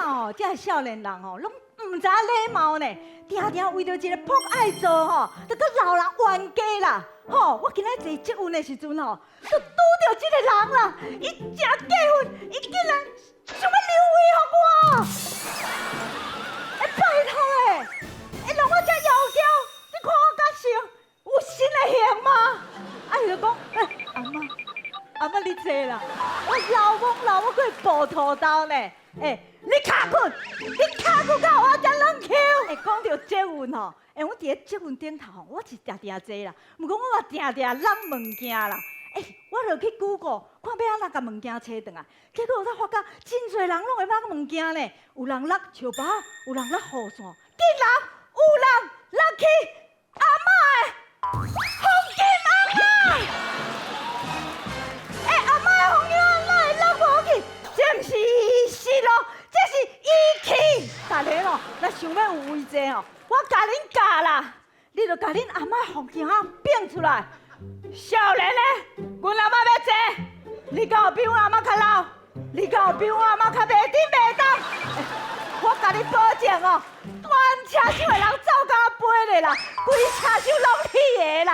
嘛吼，這少年人吼，攏毋知影禮貌呢，定定為著一个噗愛做吼，就閣鬧人冤家啦。吼，我今仔坐捷運的時陣吼，就拄著這個人啦，伊誠過分，伊竟然想欲留位予我。欸，拜託欸，欸，讓我遮窈窕，你看我甲像有新的型嗎？啊，伊就講，欸，阿嬤，阿嬤你坐啦，我老懵老，我閣會跋塗豆呢。欸，你跤骨，你跤骨甲我遮軟 Q。欸，講著捷運吼，欸，我佇咧捷運頂頭吼，我是定定坐啦，毋過我嘛定定落物件啦。欸，我就去 Google 看欲按怎共物件揣轉來，結果我才發覺真濟人攏會落物件呢，有人落書包，有人落雨傘，竟然有人落去阿嬤的風景尪仔。欸，阿嬤的風景尪哪會落無去？這毋是遺失咯，這是遺棄。逐家咯，若想欲有位坐哦，我共恁教啦，你就共恁阿嬤風景尪變出來。少年的，阮阿嬤欲坐，你敢有比阮阿嬤較老？你敢有比阮阿嬤較袂振袂動？我共你保證哦，全車廂的人走甲飛咧啦，規車廂攏你的啦。